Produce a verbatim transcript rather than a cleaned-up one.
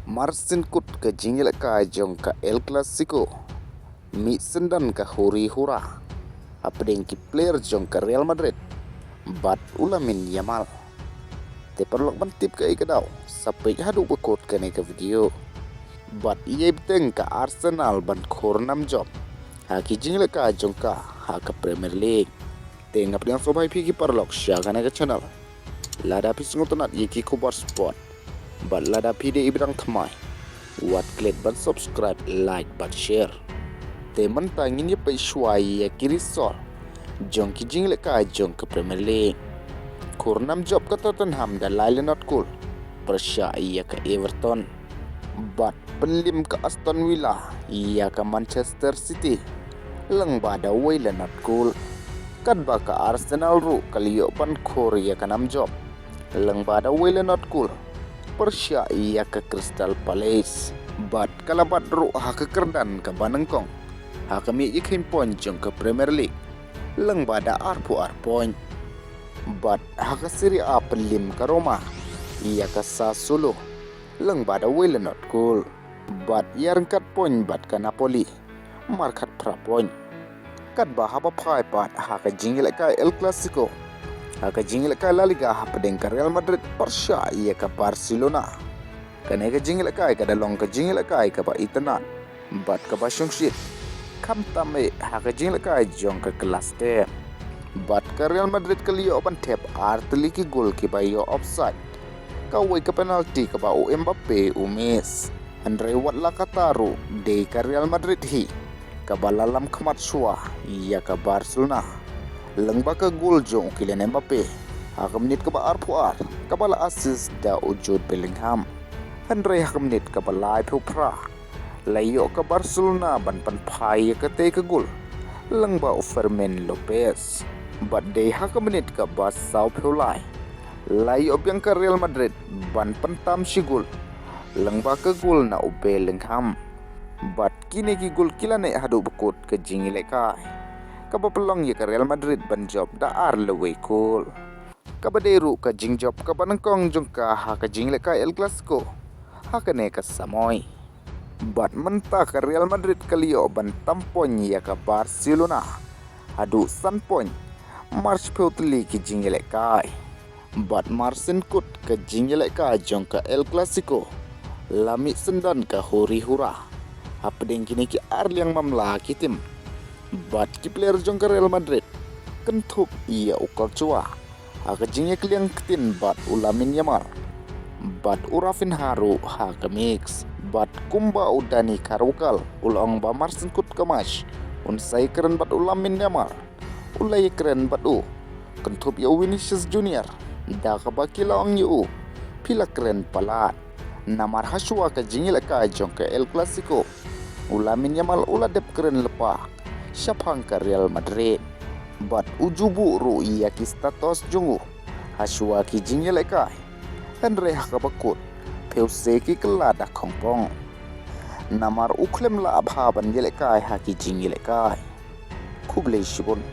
Mar sien kut ka jingïalehkai jong ka El Clasico, mih syndon ka huri hura hapdeng ki player jong ka Real Madrid bad u Lamine Yamal. Te paralok, ban tip kaei ka daw, sa peit haduh ba kut kane ka video. Bad ïa bteng ka Arsenal ban khur nam jop ha ki jingïalehkai jong ka ha ka Premier League. Te nga pdiang sngewbha ïa phi ki paralok sha kane ka channel. Lada phi sngewtynnat ïa ki khubor sport bad lada phi dei i ba dang thymmai, wat klet ban subscribe, like bad share. Te mynta ngin ïa peit shuwa ïa ki result jong ki jingïalehkai jong ka Premier League. Khur nam jop ka Tottenham da lai lynot kul pyrshah ïa ka Everton. Bad pynliem ka Aston Villa ïa ka Manchester City lyngba da wei lynot kul. Katba ka Arsenal ruh ka la ïoh ban khur ïa ka nam jop lyngba da wei lynot kul pyrshah ïa ka Crystal Palace. Bad ka la bat ruh ha ka kyrdan kaba nyngkong ha ka miej ïakhun point jong ka Premier League lyngba da arphew ar point. Bad ha ka Serie A pynliem ka Roma ïa ka Sassuolo lyngba da wei lynot kul. Bad ïaryngkat point bad ka Napoli markhat phra point. Katba haba phai pat ha ka jingïalehkai El Clasico, ha ka jingïalehkai La Liga hapdeng ka Real Madrid pyrshah ïa ka Barcelona, kane ka jingïalehkai ka da long ka jingïalehkai kaba itynnad bad kaba shongshit, khamtam eh ha ka jingïalehkai jong ka klas te. Bad ka Real Madrid ka la ïoh ban thep ar tylli ki gol kiba ïoh offside, kawei ka penalty kaba u Mbappe u miss. Hynrei wat la katta ruh, dei ka Real Madrid hi kaba la lam khmat shuwa ïa ka Barcelona lyngba ka gol jong u Kylian Mbappe ha ka minit kaba arphew ar, kaba la assist da u Jude Bellingham. Hynrei ha ka minit kaba laiphew phra la ïoh ka Barcelona ban pynphai ïa katei ka gol lyngba u Fermin Lopez. Bad dei ha ka minit kaba sawphew lai la ïoh biang ka Real Madrid ban pyntam shi gol lyngba ka gol na u Bellingham. Bad kine ki gol ki la neh haduh ba kut ka jingïalehkai, kaba pynlong ïa ka Real Madrid ban jop da ar lawei gol, kaba dei ruh ka jingjop kaba nyngkong jong ka ha ka jingïalehkai El Clasico ha kane ka samoi. Bad mynta ka Real Madrid ka la ïoh ban tam point ïa ka Barcelona haduh san point mar shiphew tylli ki jingïalehkai. Bad mar sien kut ka jingïalehkai jong ka El Clasico, la mih syndon ka huri hura hapdeng kine ki ar liang mamla ki tim. Bad ki player jong ka Real Madrid, kynthup ïa u Courtois ha ka jingïakliang ktien bad u Lamine Yamal bad u Raphinha ruh ha ka mix. Bad kumba u Dani Carvajal u la ong ba mar sien kut ka match un sa ïakren bad u Lamine Yamal, u la ïakren bad u. Kynthup ïa u Vinicius Junior, da kaba ki la ong ïa u, phi la kren palat. Namar ha shuwa ka jingïalehkai jong ka El Clasico, u Lamine Yamal u la dep kren lypa shaphang ka Real Madrid. Bad u ju buh ruh ïa ki status jong u ha shuwa ki jingïalehkai. Hynrei ha kaba kut, phi u se ki kylla da khongpong. Namar u khlem lah bha ban ïalehkai ha ki jingïalehkai. Khublei shibun.